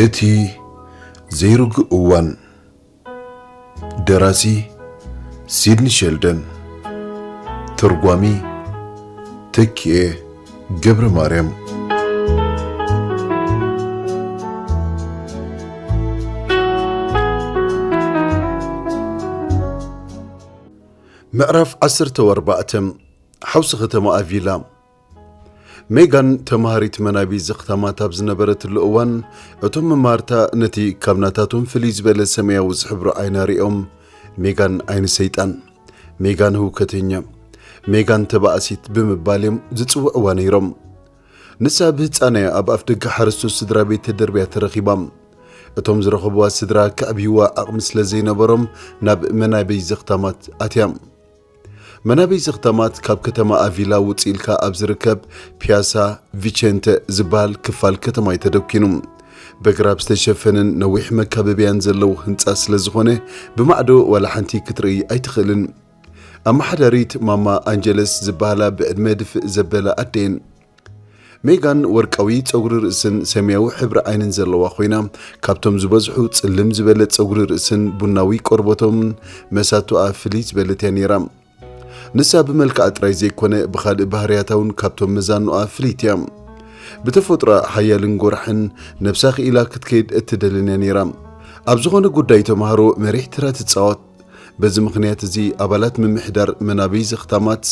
እቲ ዘይርጉእ እዋን። ደራሲ ሲድኒ ሸልደን። ተርጓሚ ተኪኤ ገብረ ማርያም። ምዕራፍ ዓሰርተ ኣርባዕተ። ሓውሲ ከተማ ኣቪላ። ሜጋን ተማሃሪት መናቢ ዘኽታማት ኣብ ዝነበረትሉ እዋን፣ እቶም መማህርታ ነቲ ካብ ናታቶም ፍልይ ዝበለ ሰማያዊ ዝሕብሩ ዓይና ሪኦም፣ "ሜጋን ዓይኒ ሰይጣን፣ ሜጋን ህውከተኛ፣ ሜጋን ተባእሲት" ብምባል እዮም ዝጽውዕዋ ነይሮም። ንሳ ብህጻናያ ኣብ ኣፍደገ ሓረስቶት ስድራ ቤት ተደርብያ ተረኺባ። እቶም ዝረኸብዋ ስድራ ከዕብይዋ ዓቕሚ ስለ ዘይነበሮም፣ ናብ መናበይ ዘኽታማት ኣትያ። መናበይ ዘኽታማት ካብ ከተማ ኣቪላ ውጽእ ኢልካ ኣብ ዝርከብ ፒያሳ ቪቸንተ ዝበሃል ክፋል ከተማ እዩ ተደኪኑ። በግራብ ዝተሸፈነን ነዊሕ መካበብያን ዘለዎ ህንጻ ስለ ዝኾነ፣ ብማዕዶ ዋላ ሓንቲ ክትርኢ ኣይትኽእልን። ኣመሓዳሪት ማማ ኣንጀለስ ዝበሃላ ብዕድመ ድፍእ ዘበላ ኣደየን። ሜጋን ወርቃዊ ጸጉሪ ርእስን ሰማያዊ ሕብሪ ዓይንን ዘለዋ ኮይና፣ ካብቶም ዝበዝሑ ጽልም ዝበለ ጸጉሪ ርእስን ቡናዊ ቆርበቶምን መሳቱኣ ፍልይ ዝበለት እያ ነይራ። ንሳ ብመልክዓ ጥራይ ዘይኮነ፣ ብኻልእ ባህርያታ እውን ካብቶም መዛኑኣ ፍልይቲ እያ። ብተፈጥሮኣ ሓያልን ጎራሕን፣ ነብሳ ክኢላ ክትከይድ እትደልን እያ ነይራ። ኣብ ዝኾነ ጉዳይ ተማሃሮ መሪሕ ተራ ትጻወት። በዚ ምኽንያት እዚ፣ ኣባላት ምምሕዳር መናበይ ዘኽታማት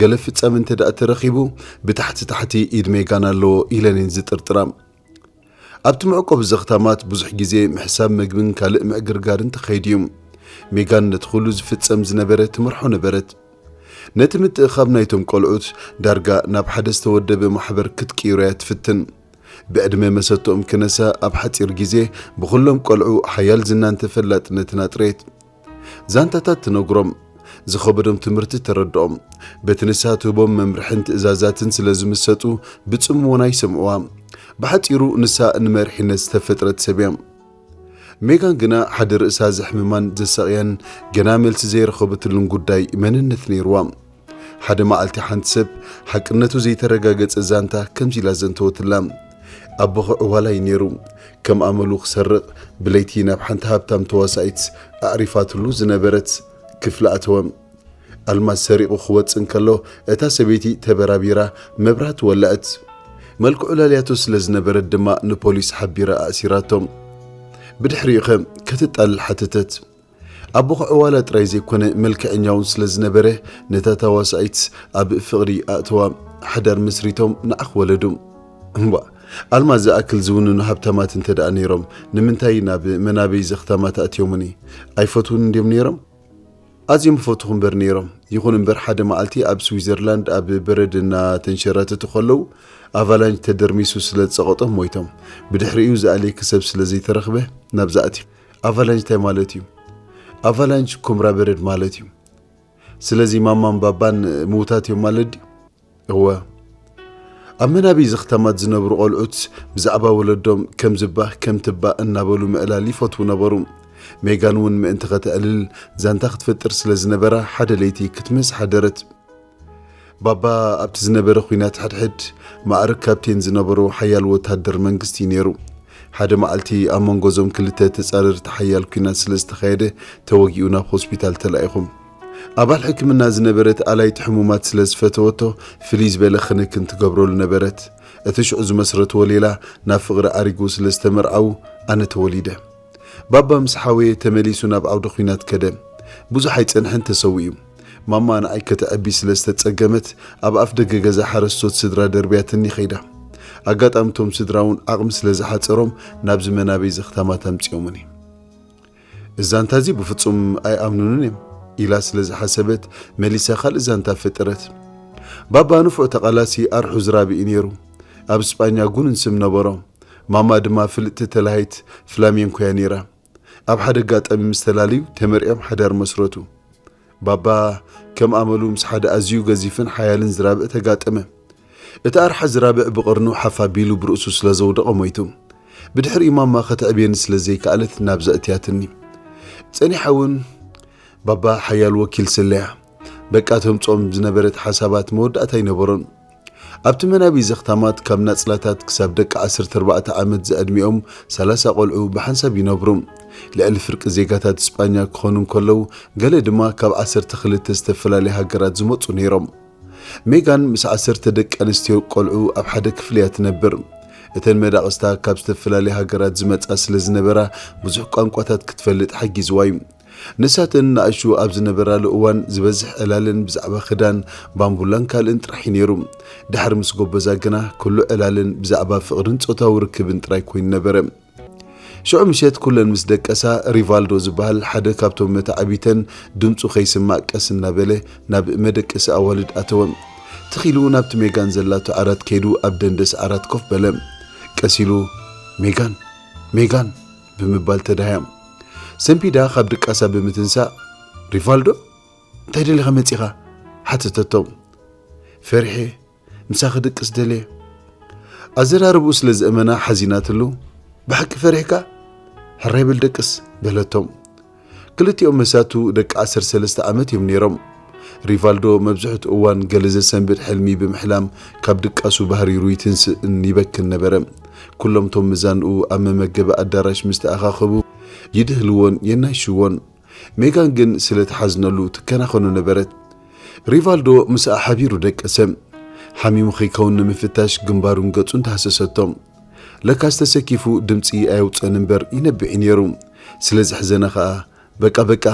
ገለ ፍጻመ እንተ ደኣ ተረኺቡ፣ ብታሕቲ ታሕቲ ኢድ ሜጋን ኣለዎ ኢለን እየን ዝጥርጥራ። ኣብቲ መዕቆቢ ዘኽታማት ብዙሕ ግዜ ምሕሳብ መግብን ካልእ ምዕግርጋርን ተኻይዱ እዩ። ሜጋን ነቲ ኩሉ ዝፍጸም ዝነበረ ትመርሖ ነበረት። ነቲ ምትእኻብ ናይቶም ቆልዑት ዳርጋ ናብ ሓደ ዝተወደበ ማሕበር ክትቅይሮ እያ ትፍትን። ብዕድመ መሰትኦም ክነሳ ኣብ ሓጺር ግዜ ብኹሎም ቆልዑ ሓያል ዝናን ተፈላጥነትን ኣጥረየት። ዛንታታት ትነግሮም፣ ዝኸበዶም ትምህርቲ ተረድኦም። በቲ ንሳ ትህቦም መምርሕን ትእዛዛትን ስለ ዝምሰጡ ብጽምወና ይሰምዕዋ። ብሓጺሩ ንሳ ንመሪሕነት ዝተፈጥረት ሰብ እያ። ሜጋን ግና ሓደ ርእሳ ዘሕምማን ዘሳቕያን ገና መልሲ ዘይረኸበትሉን ጉዳይ መንነት ነይርዋ። ሓደ መዓልቲ ሓንቲ ሰብ ሓቅነቱ ዘይተረጋገጸ ዛንታ ከምዚ ኢላ ዘንተወትላ። ኣቦኺ ዕዋላ እዩ ነይሩ። ከም ኣመሉ ክሰርቕ ብለይቲ ናብ ሓንቲ ሃብታም ተዋሳኢት ኣዕሪፋትሉ ዝነበረት ክፍሊ ኣተወ። ኣልማዝ ሰሪቑ ክወጽእ እንከሎ እታ ሰበይቲ ተበራቢራ መብራህቲ ወለዐት። መልክዑ ላልያቶ ስለ ዝነበረት ድማ ንፖሊስ ሓቢራ ኣእሲራቶ። ብድሕሪኡኸ? ክትጣልል ሓተተት። ኣቦኺ ዕዋላ ጥራይ ዘይኮነ መልክዐኛ እውን ስለ ዝነበረ፣ ነታ ተዋሳኢት ኣብ ፍቕሪ ኣእተዋ። ሓዳር መስሪቶም ንዓ ክወለዱ። እምቧ፣ ኣልማዝ ዝኣክል ዝውንኑ ሃብታማት እንተ ደኣ ነይሮም፣ ንምንታይ ናብ መናበይ ዘኽታማት ኣእትዮምኒ? ኣይፈትዉን እንድዮም ነይሮም? ኣዝዮም ይፈትኹ እምበር ነይሮም። ይኹን እምበር፣ ሓደ መዓልቲ ኣብ ስዊዘርላንድ ኣብ በረድ እናተንሸራተቱ ከለዉ፣ ኣቫላንች ተደርሚሱ ስለ ዝጸቐጦም ሞይቶም። ብድሕሪኡ ዝኣልየኪ ሰብ ስለ ዘይተረኽበ፣ ናብዛ ኣትየ። ኣቫላንች እንታይ ማለት እዩ? ኣቫላንች ኩምራ በረድ ማለት እዩ። ስለዚ ማማን ባባን ምዉታት እዮም ማለት ድዩ? እወ። ኣብ መናብይ ዘኽታማት ዝነብሩ ቆልዑት ብዛዕባ ወለዶም ከም ዝባ ከም ትባ እናበሉ ምዕላል ይፈትዉ ነበሩ። ሜጋን እውን ምእንቲ ከተዕልል ዛንታ ክትፈጥር ስለ ዝነበራ ሓደ ለይቲ ክትምስ ሓደረት። ባባ ኣብቲ ዝነበረ ኲናት ሕድሕድ ማዕርግ ካፕቴን ዝነበሮ ሓያል ወታደር መንግስቲ እዩ ነይሩ። ሓደ መዓልቲ ኣብ መንጎ እዞም ክልተ ተጻረርቲ ሓያል ኲናት ስለ ዝተኻየደ ተወጊኡ ናብ ሆስፒታል ተላኢኹ። ኣባል ሕክምና ዝነበረት ኣላይቲ ሕሙማት ስለ ዝፈተወቶ ፍልይ ዝበለ ክንክን ትገብረሉ ነበረት። እቲ ሽዑ ዝመስረትዎ ሌላ ናብ ፍቕሪ ዓሪጉ ስለ ዝተመርዓዉ ኣነ ተወሊደ። ባባ ምስ ሓወየ ተመሊሱ ናብ ዓውደ ኲናት ከደ። ብዙሕ ኣይጸንሐን ተሰዊኡ። ማማ ንዓይ ከተዕቢ ስለ ዝተጸገመት ኣብ ኣፍ ደገ ገዛ ሓረስቶት ስድራ ደርብያትኒ ኸይዳ። ኣጋጣሚ እቶም ስድራ እውን ዓቕሚ ስለ ዝሓጸሮም ናብዚ መናበይ ዘኽታማት ኣምጺኦምኒ። "እዚ ዛንታ እዚ ብፍጹም ኣይኣምኑንን እዮም" ኢላ ስለ ዝሓሰበት መሊሳ ካልእ ዛንታ ፈጠረት። ባባ ንፉዕ ተቓላሲ ኣርሑ ዝራቢ እዩ ነይሩ። ኣብ ስጳኛ ጉኑን ስም ነበሮ። ማማ ድማ ፍልጥቲ ተላሃይት ፍላሜንኮ እያ ነይራ። ኣብ ሓደ ኣጋጣሚ ምስ ተላለዩ ተመርዕዮም ሓዳር መስረቱ። ባባ ከም ኣመሉ ምስ ሓደ ኣዝዩ ገዚፍን ሓያልን ዝራብዕ ተጋጠመ። እቲ ኣርሓ ዝራብዕ ብቐርኑ ሓፍ ኣቢሉ ብርእሱ ስለ ዘውደቐ ሞይቱ። ብድሕሪኡ ማማ ከተዕብየኒ ስለ ዘይከኣለት ናብዛ እትያትኒ። ጸኒሓ እውን ባባ ሓያል ወኪል ስለያ። በቃ ተምጽኦም ዝነበረት ሓሳባት መወዳእታ ኣይነበሮን። ኣብቲ መናብይ ዘኽታማት ካብ ናጽላታት ክሳብ ደቂ ዓሰርተ ኣርባዕተ ዓመት ዝዕድሚኦም ሰላሳ ቆልዑ ብሓንሳብ ይነብሩ። ልዕሊ ፍርቂ ዜጋታት ስጳኛ ክኾኑ እንከለዉ፣ ገለ ድማ ካብ ዓሰርተ ክልተ ዝተፈላለያ ሃገራት ዝመጹ ነይሮም። ሜጋን ምስ ዓሰርተ ደቂ ኣንስትዮ ቆልዑ ኣብ ሓደ ክፍሊ እያ ትነብር። እተን መዳቕስታ ካብ ዝተፈላለያ ሃገራት ዝመጻ ስለ ዝነበራ፣ ብዙሕ ቋንቋታት ክትፈልጥ ሓጊዝዋ እዩ። ንሳተን ንኣሽቱ ኣብ ዝነበራሉ እዋን ዝበዝሕ ዕላለን ብዛዕባ ክዳን፣ ባምቡላን ካልእን ጥራሕ እዩ ነይሩ። ድሕሪ ምስ ጎበዛ ግና ኩሉ ዕላለን ብዛዕባ ፍቕርን ጾታዊ ርክብን ጥራይ ኮይኑ ነበረ። ሽዑ ምሸት ኩለን ምስ ደቀሳ፣ ሪቫልዶ ዝበሃል ሓደ ካብቶም መተዓቢተን ድምፁ ከይስማዕ ቀስ እናበለ ናብ መደቀሲ ኣዋልድ ኣተወ። ትኺሉ ናብቲ ሜጋን ዘላቶ ዓራት ከይዱ ኣብ ደንደስ ዓራት ኮፍ በለ። ቀስ ኢሉ፣ "ሜጋን፣ ሜጋን" ብምባል ተዳህያ። ሰንቢዳ ካብ ድቃሳ ብምትንሳእ፣ "ሪቫልዶ፣ እንታይ ደሊኻ መጺኻ?" ሓተተቶ። "ፈሪሐ፣ ምሳኺ ድቅስ ደልየ።" ኣዘራርብኡ ስለ ዝእመና ሓዚናትሉ፣ "ብሓቂ ፈሪሕካ? ሕራይ በል ደቅስ" በለቶም። ክልቲኦም መሳቱ ደቂ ዓሰርተ ሰለስተ ዓመት እዮም ነይሮም። ሪቫልዶ መብዝሕትኡ እዋን ገለ ዘሰንብድ ሕልሚ ብምሕላም ካብ ድቃሱ ባህሪሩ ይትንስእን ይበክን ነበረ። ኩሎም እቶም መዛንኡ ኣብ መመገቢ ኣዳራሽ ምስ ተኣኻኸቡ ይድህልዎን የናይሽዎን። ሜጋን ግን ስለ ትሓዝነሉ ትከናኸኖ ነበረት። ሪቫልዶ ምስኣ ሓቢሩ ደቀሰ። ሓሚሙ ከይከውን ንምፍታሽ ግንባሩን ገጹን ተሃሰሰቶ። ለካስ ተሰኪፉ ድምጺ ኣየውጽእን እምበር ይነብዕ እዩ ነይሩ። ስለ ዘሕዘነ ኸኣ፣ "በቃ በቃ፣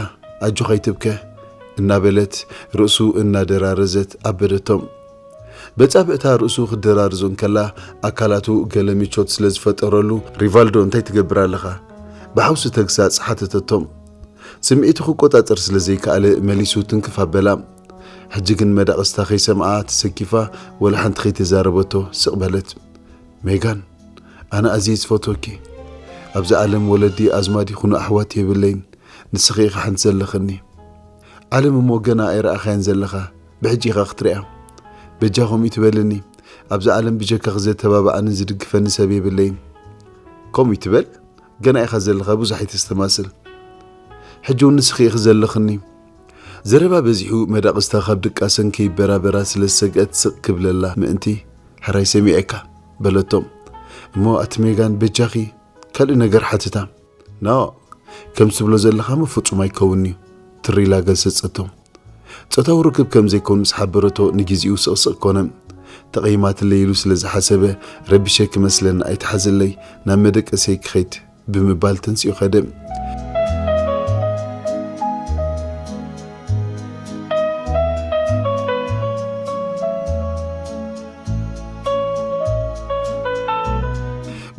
ኣጆኻ ኣይትብከ" እናበለት ርእሱ እናደራረዘት ኣበደቶ። በጻብዕታ ርእሱ ክደራርዞ እንከላ፣ ኣካላቱ ገለ ምቾት ስለ ዝፈጠረሉ፣ "ሪቫልዶ፣ እንታይ ትገብር ኣለኻ?" ብሓውሲ ተግሳጽ ሓተተቶ። ስምዒቱ ክቆጻጸር ስለ ዘይከኣለ መሊሱ ትንክፍ ኣበላ። ሕጂ ግን መዳቕስታ ከይሰምዓ ተሰኪፋ ወላ ሓንቲ ከይተዛረበቶ ስቕ በለት። "ሜጋን፣ ኣነ ኣዝየ ዝፈትወኪ። ኣብዚ ዓለም ወለዲ፣ ኣዝማድ ይኹኑ ኣሕዋት የብለይን። ንስኺ ኢኺ ሓንቲ ዘለኽኒ። ዓለም እሞ ገና ኣይረኣኻያን ዘለኻ፣ ብሕጂ ኢኻ ክትሪኣ። በጃ ከምኡ ትበልኒ፣ ኣብዚ ዓለም ብጀካኺ ዘተባብዓንን ዝድግፈኒ ሰብ የብለይን።" "ከምኡ ትበል? ገና ኢኻ ዘለኻ፣ ብዙሕ ኣይተስተማስል። ሕጂ እውን ንስኺ ኢኺ ዘለኽኒ።" ዘረባ በዚሑ መዳቕስታ ካብ ድቃሰን ከይበራበራ ስለ ዝሰግአት ስቕ ክብለላ ምእንቲ፣ "ሕራይ ሰሚዐካ" በለቶ። እሞ ኣቲ ሜጋን በጃኺ ካልእ ነገር ሓትታ። "ኖ፣ ከምዚ ትብሎ ዘለኻ እሞ ፍጹም ኣይከውን'ዩ" ትሪ ኢላ ገሰጸቶ። ጾታዊ ርክብ ከም ዘይኮን ምስ ሓበረቶ ንግዜኡ ስቕስቕ ኮነ። ተቐይማትለይ ኢሉ ስለ ዝሓሰበ፣ "ረቢሸኪ መስለኒ፣ ኣይትሓዝለይ፣ ናብ መደቀሰይ ክኸይድ" ብምባል ተንሲኡ ከደ።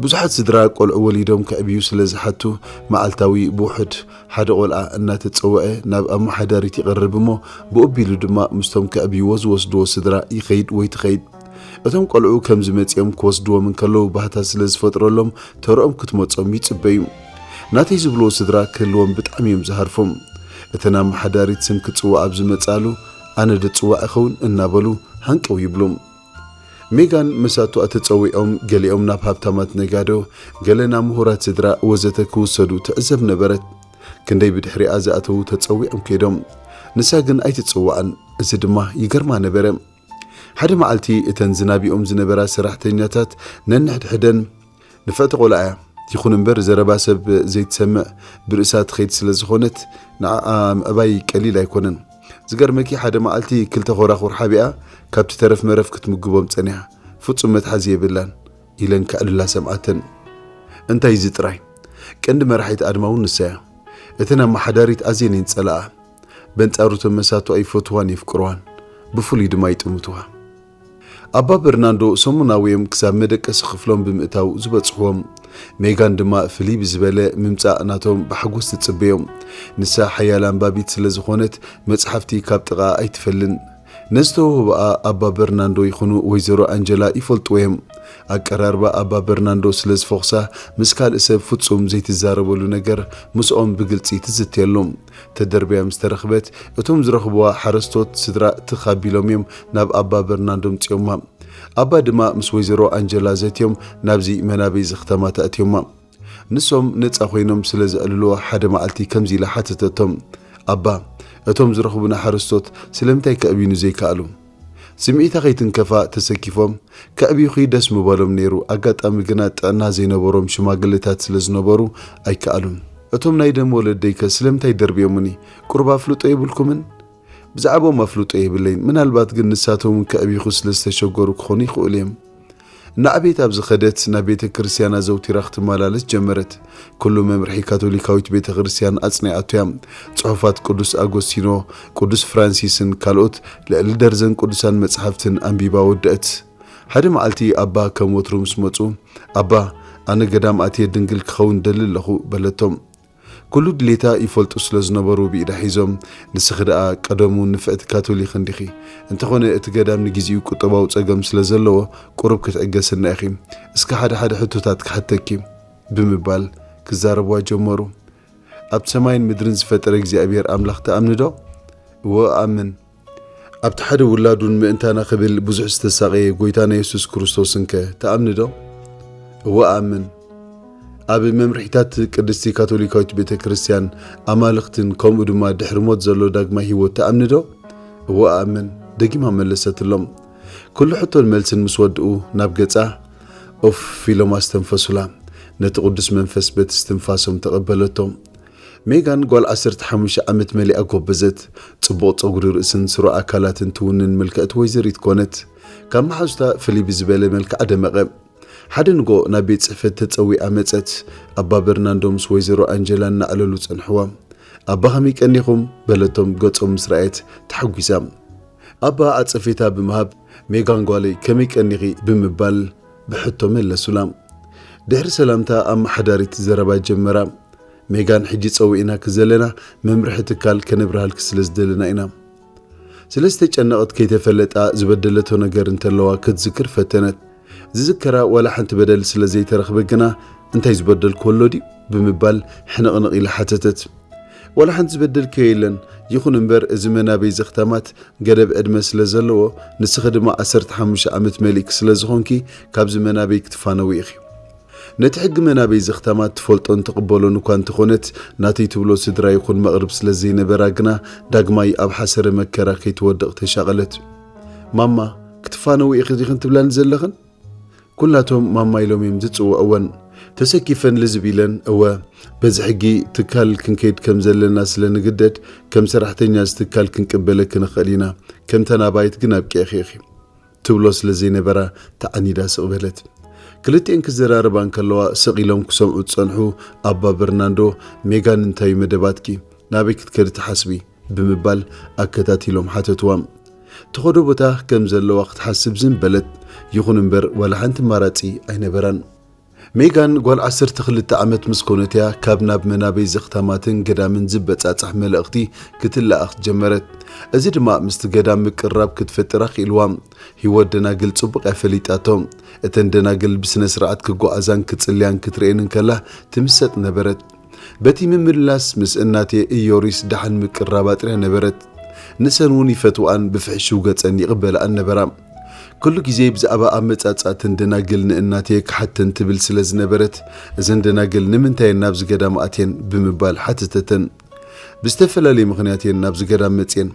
ብዙሓት ስድራ ቆልዑ ወሊዶም ከዕብዩ ስለ ዝሓቱ፣ መዓልታዊ ብውሑድ ሓደ ቆልዓ እናተጸውዐ ናብ ኣመሓዳሪት ይቐርብ እሞ፣ ብኡ ኣቢሉ ድማ ምስቶም ከዕብይዎ ዝወስድዎ ስድራ ይኸይድ ወይ ትኸይድ። እቶም ቆልዑ ከምዚ መጺኦም ክወስድዎም እንከለዉ ባህታ ስለ ዝፈጥረሎም፣ ተረኦም ክትመጾም ይጽበዩ። ናተይ ዝብልዎ ስድራ ክህልዎም ብጣዕሚ እዮም ዝሃርፎም። እተን ኣመሓዳሪት ስም ክጽዋዕ ኣብ ዝመጻሉ፣ "ኣነ ዶ ጽዋዕ እኸውን?" እናበሉ ሃንቀው ይብሉ። ሜጋን መሳቱኣ ተጸዊዖም፣ ገሊኦም ናብ ሃብታማት ነጋዶ፣ ገለ ናብ ምሁራት ስድራ ወዘተ ክውሰዱ ትዕዘብ ነበረት። ክንደይ ብድሕሪኣ ዝኣተዉ ተጸዊዖም ከይዶም። ንሳ ግን ኣይትጽዋዕን። እዚ ድማ ይገርማ ነበረ። ሓደ መዓልቲ እተን ዝናቢኦም ዝነበራ ሰራሕተኛታት ነንሕድሕደን፣ "ንፍዕቲ ቆልዓ እያ፣ ይኹን እምበር ዘረባ ሰብ ዘይትሰምዕ፣ ብርእሳ ትኸይድ ስለ ዝኾነት፣ ንዓኣ ምዕባይ ቀሊል ኣይኮነን። ዝገርመኪ፣ ሓደ መዓልቲ ክልተ ኮራኹር ሓቢኣ ካብቲ ተረፍ መረፍ ክትምግቦም ጸኒሓ። ፍጹም መትሓዚ የብላን" ኢለን ከዕልላ ሰምዓተን። እንታይ እዚ ጥራይ? ቀንዲ መራሒት ኣድማ እውን ንሳ እያ። እተን ኣመሓዳሪት ኣዝየን እየን ዝጸልኣ። በንጻሩ እቶም መሳቱ ኣይፈትዋን የፍቅርዋን። ብፍሉይ ድማ ይጥምትዋ። ኣባ በርናንዶ ሰሙናዊ እዮም ክሳብ መደቀሲ ክፍሎም ብምእታው ዝበጽሕዎም። ሜጋን ድማ ፍልይ ብዝበለ ምምጻእ ናቶም ብሓጎስ ትጽበዮም። ንሳ ሓያል ኣንባቢት ስለ ዝኾነት መጽሓፍቲ ካብ ጥቓኣ ኣይትፈልን። ነዝተውህቦኣ ኣባ በርናንዶ ይኹኑ ወይዘሮ ኣንጀላ ይፈልጥዎ እዮም። ኣቀራርባ ኣባ በርናንዶ ስለ ዝፈኹሳ ምስ ካልእ ሰብ ፍጹም ዘይትዛረበሉ ነገር ምስኦም ብግልጺ ትዝትየሉ። ተደርብያ ምስ ተረኽበት፣ እቶም ዝረኽብዋ ሓረስቶት ስድራ ትኽ ኣቢሎም እዮም ናብ ኣባ በርናንዶ ኣምጺኦማ። ኣባ ድማ ምስ ወይዘሮ ኣንጀላ ዘትዮም ናብዚ መናበይ ዘኽተማ ተእትዮማ። ንሶም ነጻ ኮይኖም ስለ ዘዕልልዋ ሓደ መዓልቲ ከምዚ ኢላ ሓተተቶም፣ "ኣባ፣ እቶም ዝረኽቡና ሓረስቶት ስለምንታይ ከዕብዩኒ ዘይከኣሉ?" ስምዒታ ከይትንከፋ ተሰኪፎም ከዕብዩኺ ደስ ምበሎም ነይሩ። ኣጋጣሚ ግና ጥዕና ዘይነበሮም ሽማግሌታት ስለ ዝነበሩ ኣይከኣሉን። እቶም ናይ ደም ወለደይከ ስለምንታይ ደርብዮምኒ? ቁሩብ ኣፍልጦ የብልኩምን? ብዛዕባኦም ኣፍልጦ የብለይን። ምናልባት ግን ንሳቶም እውን ከዕብዩኺ ስለ ዝተሸገሩ ክኾኑ ይኽእሉ እዮም። እናዕበየት ኣብ ዝኸደት ናብ ቤተ ክርስቲያን ኣዘውቲራ ክትመላለስ ጀመረት። ኩሉ መምርሒ ካቶሊካዊት ቤተ ክርስቲያን ኣጽኒዓቶ እያ። ጽሑፋት ቅዱስ ኣጎስቲኖ፣ ቅዱስ ፍራንሲስን ካልኦት ልዕሊ ደርዘን ቅዱሳን መጻሕፍትን ኣንቢባ ወደአት። ሓደ መዓልቲ ኣባ ከም ወትሩ ምስ መጹ፣ "ኣባ፣ ኣነ ገዳም ኣትየ ድንግል ክኸውን ደሊ ኣለኹ" በለቶም። ኩሉ ድሌታ ይፈልጡ ስለ ዝነበሩ ብኢዳ ሒዞም፣ "ንስኺ ደኣ ቀደሙ ንፍዕቲ ካቶሊክ እንዲኺ። እንተኾነ እቲ ገዳም ንግዜኡ ቁጠባዊ ጸገም ስለ ዘለዎ ቁሩብ ክትዕገስና ኢኺ። እስከ ሓደ ሓደ ሕቶታት ክሓተኪ" ብምባል ክዛረብዋ ጀመሩ። "ኣብ ሰማይን ምድርን ዝፈጠረ እግዚኣብሔር ኣምላኽ ትኣምኒ ዶ?" "እወ እኣምን።" "ኣብቲ ሓደ ውላዱን ምእንታና ክብል ብዙሕ ዝተሳቐየ ጎይታና የሱስ ክርስቶስን ከ ትኣምኒ ዶ?" "እወ እኣምን።" "ኣብ መምርሒታት ቅድስቲ ካቶሊካዊት ቤተ ክርስቲያን ኣማልኽትን ከምኡ ድማ ድሕሪ ሞት ዘሎ ዳግማይ ህይወት ትኣምኒ ዶ?" "እወ እኣምን።" ደጊማ መለሰትሎም። ኩሉ ሕቶን መልስን ምስ ወድኡ ናብ ገጻ ኦፍ ኢሎም ኣስተንፈሱላ። ነቲ ቅዱስ መንፈስ በቲ እስትንፋሶም ተቐበለቶ። ሜጋን ጓል ዓሰርተ ሓሙሽተ ዓመት መሊኣ ጎበዘት። ጽቡቕ ጸጉሪ ርእስን ስሩዕ ኣካላትን ትውንን ምልክዕቲ ወይዘሪት ኮነት። ካብ መሓዙታ ፍልይ ብዝበለ መልክዓ ደመቐ። ሓደ ንጎ ናብ ቤት ጽሕፈት ተጸዊዓ መጸት። ኣባ በርናንዶ ምስ ወይዘሮ ኣንጀላ እናዕለሉ ጸንሕዋ። "ኣባ ከመይ ቀኒኹም?" በለቶም ገጾም ምስ ረኣየት ተሓጒሳ። ኣባ ዓጸፌታ ብምሃብ "ሜጋን ጓለይ ከመይ ቀኒኺ?" ብምባል ብሕቶ መለሱላ። ድሕሪ ሰላምታ ኣመሓዳሪት ዘረባ ጀመራ። "ሜጋን፣ ሕጂ ጸዊዕናኪ ዘለና መምርሒ ትካል ከነብርሃልኪ ስለ ዝደለና ኢና። ስለ ዝተጨነቐት ከይተፈለጣ ዝበደለቶ ነገር እንተለዋ ክትዝክር ፈተነት። ዝዝከራ ዋላ ሓንቲ በደል ስለ ዘይተረኽበ ግና እንታይ ዝበደልክዎ ኣሎ ድዩ?" ብምባል ሕንቕንቕ ኢላ ሓተተት። "ዋላ ሓንቲ ዝበደልክዮ የለን። ይኹን እምበር እዚ መናበይ ዘኽታማት ገደብ ዕድመ ስለ ዘለዎ፣ ንስኺ ድማ ዓሰርተ ሓሙሽተ ዓመት መሊእኪ ስለ ዝኾንኪ ካብዚ መናበይ ክትፋነዊ ኢኺ። ነቲ ሕጊ መናበይ ዘኽታማት ትፈልጦን ትቕበሎን እኳ እንተኾነት፣ ናተይ ትብሎ ስድራ ይኹን መቕርብ ስለ ዘይነበራ ግና ዳግማይ ኣብ ሓሰረ መከራ ከይትወድቕ ተሻቐለት። ማማ፣ ክትፋነዊ ኢኺ ዲኽን ትብላኒ ዘለኽን?" ኩላቶም ማማ ኢሎም እዮም ዝጽውዕወን። ተሰኪፈን ልዝብ ኢለን፣ "እወ፣ በዚ ሕጊ ትካል ክንከይድ ከም ዘለና ስለ ንግደድ፣ ከም ሰራሕተኛ እዚ ትካል ክንቅበለኪ ንኽእል ኢና። ከም ተናባይት ግን ኣብቂዕኪ ኢኺ" ትብሎ ስለ ዘይነበራ ተዓኒዳ ስቕ በለት። ክልቲኤን ክዘራረባ እንከለዋ ስቕ ኢሎም ክሰምዑ ዝጸንሑ ኣባ በርናንዶ፣ "ሜጋን፣ እንታይ እዩ መደባትኪ? ናበይ ክትከዲ ትሓስቢ?" ብምባል ኣከታቲሎም ሓተትዋ። ትኸዶ ቦታ ከም ዘለዋ ክትሓስብ ዝን በለት። ይኹን እምበር ዋላ ሓንቲ ኣማራጺ ኣይነበራን። ሜጋን ጓል ዓሰርተ ክልተ ዓመት ምስ ኮነት እያ ካብ ናብ መናበይ ዘኽታማትን ገዳምን ዝበጻጻሕ መልእኽቲ ክትለኣኽ ጀመረት። እዚ ድማ ምስቲ ገዳም ምቅርራብ ክትፈጥር ኣኽኢልዋ። ህይወት ደናግል ጽቡቕ እያ ፈሊጣቶ። እተን ደናግል ብስነ ስርዓት ክጓዓዛን ክጽልያን ክትርእየን እንከላ ትምሰጥ ነበረት። በቲ ምምልላስ ምስ እናቴ ኢዮሪስ ደሓን ምቅርራባ ጥርያ ነበረት። ንሰን እውን ይፈትውኣን ብፍሕሽው ገጸን ይቕበልኣን ነበራ። ኩሉ ግዜ ብዛዕባ ኣመጻጽኣተን ደናግል ንእናቴ ክሓተን ትብል ስለ ዝነበረት፣ "እዘን ደናግል ንምንታይ እየን ናብዚ ገዳም ኣትየን?" ብምባል ሓተተተን። "ብዝተፈላለየ ምኽንያት እየን ናብዚ ገዳም መጽየን።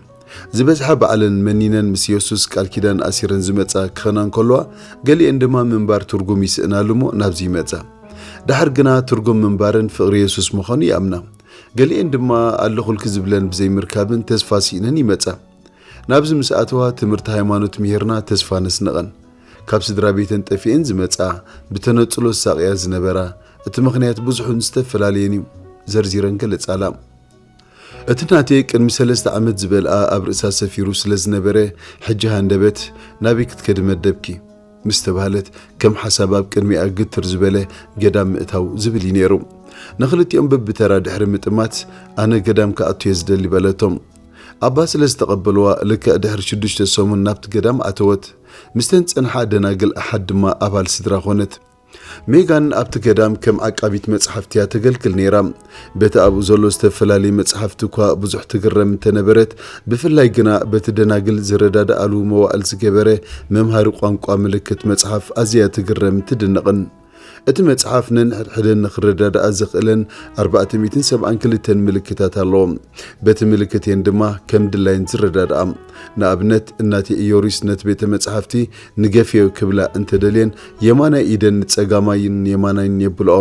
ዝበዝሓ ባዕለን መኒነን ምስ የሱስ ቃል ኪዳን ኣሲረን ዝመጻ ክኸና እንከለዋ፣ ገሊኤን ድማ ምንባር ትርጉም ይስእናሉ እሞ ናብዚ ይመጻ። ደሓር ግና ትርጉም ምንባረን ፍቕሪ የሱስ ምዃኑ ይኣምና። ገሊኤን ድማ ኣለኹልኪ ዝብለን ብዘይምርካብን ተስፋ ስኢነን ይመጻ። ናብዚ ምስ ኣተዋ ትምህርቲ ሃይማኖት ምሂርና ተስፋ ነስንቐን። ካብ ስድራ ቤተን ጠፊኤን ዝመጻ፣ ብተነጽሎ ዝሳቕያ ዝነበራ፣ እቲ ምኽንያት ብዙሕን ዝተፈላለየን እዩ" ዘርዚረን ገለጻላ። እቲ ናቴ ቅድሚ ሰለስተ ዓመት ዝበልኣ ኣብ ርእሳ ሰፊሩ ስለ ዝነበረ፣ ሕጂ ሃንደበት "ናበይ ክትከዲ መደብኪ?" ምስ ተባህለት፣ ከም ሓሳብ ኣብ ቅድሚኣ ግትር ዝበለ "ገዳም ምእታው" ዝብል እዩ ነይሩ። ንኽልቲኦም በብተራ ድሕሪ ምጥማት፣ "ኣነ ገዳም ክኣቱ እየ ዝደሊ" በለቶም። ኣባ ስለ ዝተቐበልዋ፣ ልክዕ ድሕሪ ሽዱሽተ ሰሙን ናብቲ ገዳም ኣተወት። ምስተን ጸንሓ ደናግል ኣሓድ ድማ ኣባል ስድራ ኾነት። ሜጋን ኣብቲ ገዳም ከም ዓቃቢት መጽሓፍቲ እያ ተገልግል ነይራ። በቲ ኣብኡ ዘሎ ዝተፈላለየ መጽሓፍቲ እኳ ብዙሕ ትግረም እንተነበረት፣ ብፍላይ ግና በቲ ደናግል ዝረዳድኣሉ መዋእል ዝገበረ መምሃሪ ቋንቋ ምልክት መጽሓፍ ኣዝያ ትግረምን ትድነቕን። እቲ መጽሓፍ ነንሕድሕደን ንኽረዳድኣ ዘኽእለን ኣርባዕተ ሚእትን ሰብዓን ክልተን ምልክታት ኣለዎ። በቲ ምልክት እየን ድማ ከም ድላየን ዝረዳድኣ። ንኣብነት፣ እናቴ ኢዮሪስ ነቲ ቤተ መጽሓፍቲ ንገፍዮ ክብላ እንተደልየን፣ የማናይ ኢደን ንጸጋማይን የማናይን የብልኦ።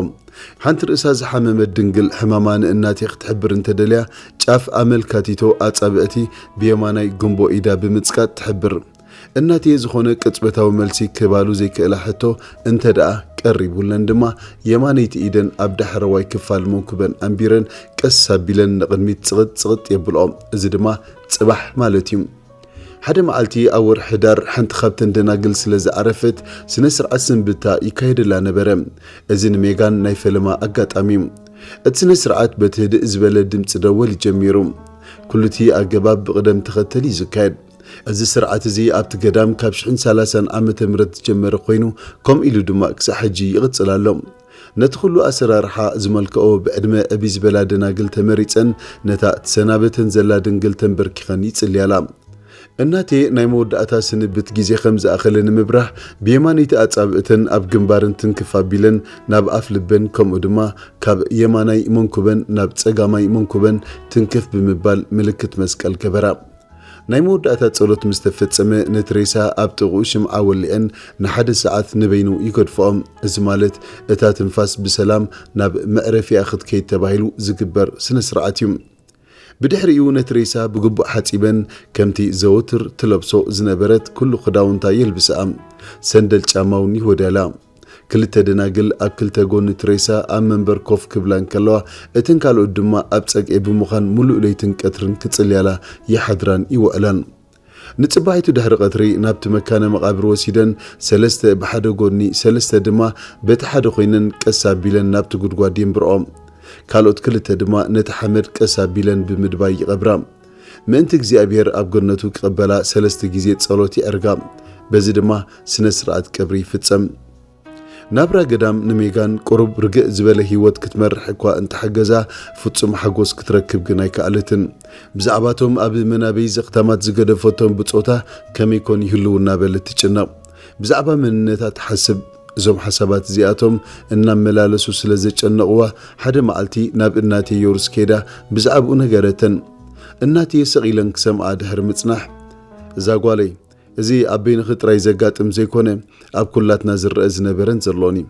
ሓንቲ ርእሳ ዝሓመመት ድንግል ሕማማ ንእናቴ ክትሕብር እንተደልያ፣ ጫፍ ኣመልካቲቶ ኣጻብዕቲ ብየማናይ ጉንቦ ኢዳ ብምጽቃጥ ትሕብር። እናቴ ዝኾነ ቅጽበታዊ መልሲ ክባሉ ዘይክእላ ሕቶ እንተ ደኣ ቀሪቡለን ድማ፣ የማነይቲ ኢደን ኣብ ዳሕረዋይ ክፋል መንኩበን ኣንቢረን ቀስ ኣቢለን ንቕድሚት ጽቕጥ ጽቕጥ የብልኦ። እዚ ድማ ጽባሕ ማለት እዩ። ሓደ መዓልቲ ኣብ ወርሒ ሕዳር ሓንቲ ካብተን ደናግል ስለ ዝዓረፈት፣ ስነ ስርዓት ስንብታ ይካየደላ ነበረ። እዚ ንሜጋን ናይ ፈለማ ኣጋጣሚ እዩ። እቲ ስነ ስርዓት በቲ ህድእ ዝበለ ድምጺ ደወል ጀሚሩ። ኩሉቲ ኣገባብ ብቕደም ተኸተል እዩ ዝካየድ። እዚ ስርዓት እዚ ኣብቲ ገዳም ካብ ሽሕን ሰላሳን ዓመተ ምህረት ዝጀመረ ኮይኑ፣ ከምኡ ኢሉ ድማ ክሳዕ ሕጂ ይቕጽል ኣሎ። ነቲ ኩሉ ኣሰራርሓ ዝመልክኦ ብዕድመ ዕብይ ዝበላ ደናግል ተመሪጸን፣ ነታ ትሰናበተን ዘላ ድንግል ተንበርኪኸን ይጽልያላ። እናቴ ናይ መወዳእታ ስንብት ግዜ ከም ዝኣኸለ ንምብራህ፣ ብየማነይቲ ኣጻብዕተን ኣብ ግንባረን ትንክፍ ኣቢለን ናብ ኣፍ ልበን፣ ከምኡ ድማ ካብ የማናይ መንኩበን ናብ ጸጋማይ መንኩበን ትንክፍ ብምባል ምልክት መስቀል ገበራ። ናይ መወዳእታ ጸሎት ምስ ተፈጸመ፣ ነቲ ሬሳ ኣብ ጥቕኡ ሽምዓ ወሊዐን ንሓደ ሰዓት ንበይኑ ይገድፍኦ። እዚ ማለት፣ እታ ትንፋስ ብሰላም ናብ መዕረፊኣ ክትከይድ ተባሂሉ ዝግበር ስነ ስርዓት እዩ። ብድሕሪኡ ነቲ ሬሳ ብግቡእ ሓጺበን፣ ከምቲ ዘወትር ትለብሶ ዝነበረት ኩሉ ክዳውንታ የልብስኣ። ሰንደል ጫማ እውን ይወድያላ። ክልተ ደናግል ኣብ ክልተ ጎኒ እቲ ሬሳ ኣብ መንበር ኮፍ ክብላ እንከለዋ፣ እተን ካልኦት ድማ ኣብ ጸግዒ ብምዃን፣ ምሉእ ለይትን ቀትርን ክጽልያላ ይሓድራን ይውዕላን። ንጽባሒቱ ድሕሪ ቀትሪ ናብቲ መካነ መቓብር ወሲደን፣ ሰለስተ ብሓደ ጎኒ፣ ሰለስተ ድማ በቲ ሓደ ኮይነን ቀስ ኣቢለን ናብቲ ጉድጓድ የንብርኦ። ካልኦት ክልተ ድማ ነቲ ሓመድ ቀስ ኣቢለን ብምድባይ ይቐብራ። ምእንቲ እግዚኣብሔር ኣብ ገነቱ ክቐበላ ሰለስተ ግዜ ጸሎት የዕርጋ። በዚ ድማ ስነ ስርዓት ቀብሪ ይፍጸም። ናብራ ገዳም ንሜጋን ቁሩብ ርግእ ዝበለ ህይወት ክትመርሕ እኳ እንተሓገዛ፣ ፍጹም ሓጎስ ክትረክብ ግን ኣይከኣለትን። ብዛዕባቶም ኣብ መናበይ ዘኽታማት ዝገደፈቶም ብጾታ ከመይ ኮን ይህልው እናበለት ትጭነቕ። ብዛዕባ መንነታ ትሓስብ። እዞም ሓሳባት እዚኣቶም እናመላለሱ ስለ ዘጨነቕዋ፣ ሓደ መዓልቲ ናብ እናቴ ዮርስ ከይዳ ብዛዕባኡ ነገረተን። እናቴ ሰቕ ኢለን ክሰምዓ ድሕሪ ምጽናሕ፣ "እዛ ጓለይ፣ እዚ ኣብ በይንኺ ጥራይ ዘጋጥም ዘይኮነ፣ ኣብ ኩላትና ዝረአ ዝነበረን ዘሎን እዩ።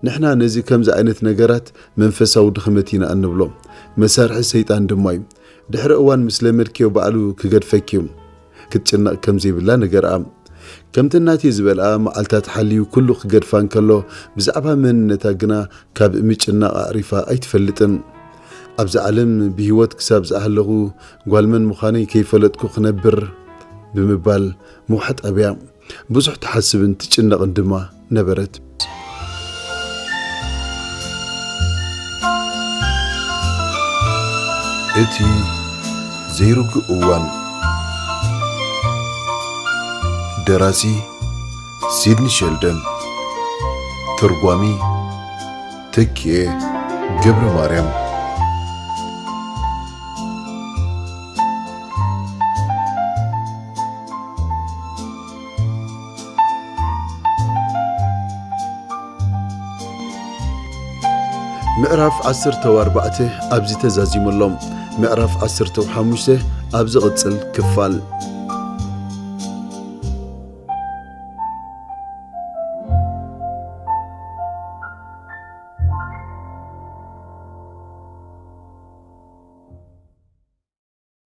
ንሕና ነዚ ከምዚ ዓይነት ነገራት መንፈሳዊ ድኽመት ኢና እንብሎ። መሳርሒ ሰይጣን ድማ እዩ። ድሕሪ እዋን ምስ ለመድክዮ ባዕሉ ክገድፈኪ እዩ። ክትጭነቕ ከም ዘይብላ ንገርኣ። ከምቲ እናቴ ዝበልኣ፣ መዓልታት ሓልዩ ኩሉ ክገድፋ እንከሎ፣ ብዛዕባ መንነታ ግና ካብ ምጭናቕ ኣዕሪፋ ኣይትፈልጥን። ኣብዛ ዓለም ብህይወት ክሳብ ዝኣሃለኹ ጓል መን ምዃነይ ከይፈለጥኩ ክነብር?" ብምባል ምውሓጥ ኣብያ። ብዙሕ ትሓስብን ትጭነቕን ድማ ነበረት። እቲ ዘይርጉእ እዋን። ደራሲ ሲድኒ ሸልደን። ተርጓሚ ተኪኤ ገብረ ማርያም። ምዕራፍ ዓሰርተ ኣርባዕተ ኣብዚ ተዛዚሙ ኣሎ። ምዕራፍ ዓሰርተ ሓሙሽተ ኣብ ዝቕጽል ክፋል።